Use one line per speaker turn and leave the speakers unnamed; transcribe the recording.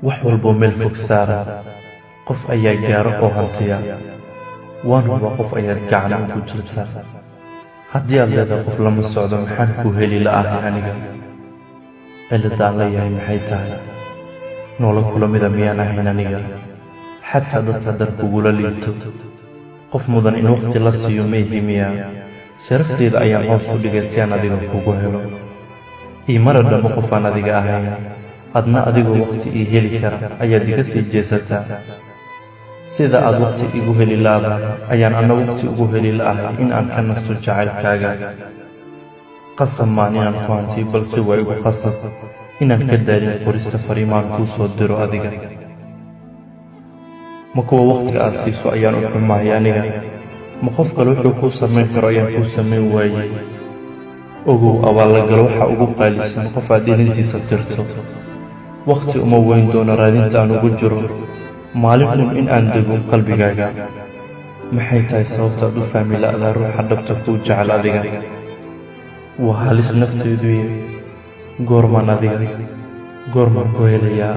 Wax walboo meel fog saaran qof ayaa gaaro oo hantiya. Waan hubaa qof ayaad gacan ugu jirtaa. Haddii aad leedahay qof lama socdo, maxaan kuu heli la'ahay aniga? Cilladda aan leeyahay maxay tahay? Noola kula mida miyaan ahayn aniga? Xataa dadka haddaan kugula liito, qof mudan in wakhti la siiyo ma ihi miyaa? Sharafteyda ayaan hoos u dhigay si aan adiga kugu helo. Iimana dhammo qof aan adiga ahayn. Adna adigoo wakhti ii heli kara ayaad iga sii jeesataa. Sida aad wakhti igu heli la'dahay ayaan anna wakhti ugu heli la'ahay in aan ka nasto jacaylkaaga. Qasab maan inaan ku hantiyo, balse waa igu qasab inaan ka daalin qorista fariimaan kuu soo diro adiga. Ma kuwa wakhtiga aad siiso ayaan u xumahay aniga? Ma qof kale wuxuu kuu samayn karo ayaan kuu samayn waayey? Ogow, abaallagalo waxa ugu qaalisan qof aad ilintiisa tirto. Wakhti uma weyn doono raadinta aan ugu jiro maalin uun in aan dego qalbigaaga. Maxay tahay sababta aad u fahmi la'daa ruuxa dhabta kuu jecel adiga? Waa halis nafteyduye. Goormaan adiga, goormaan ku helayaa?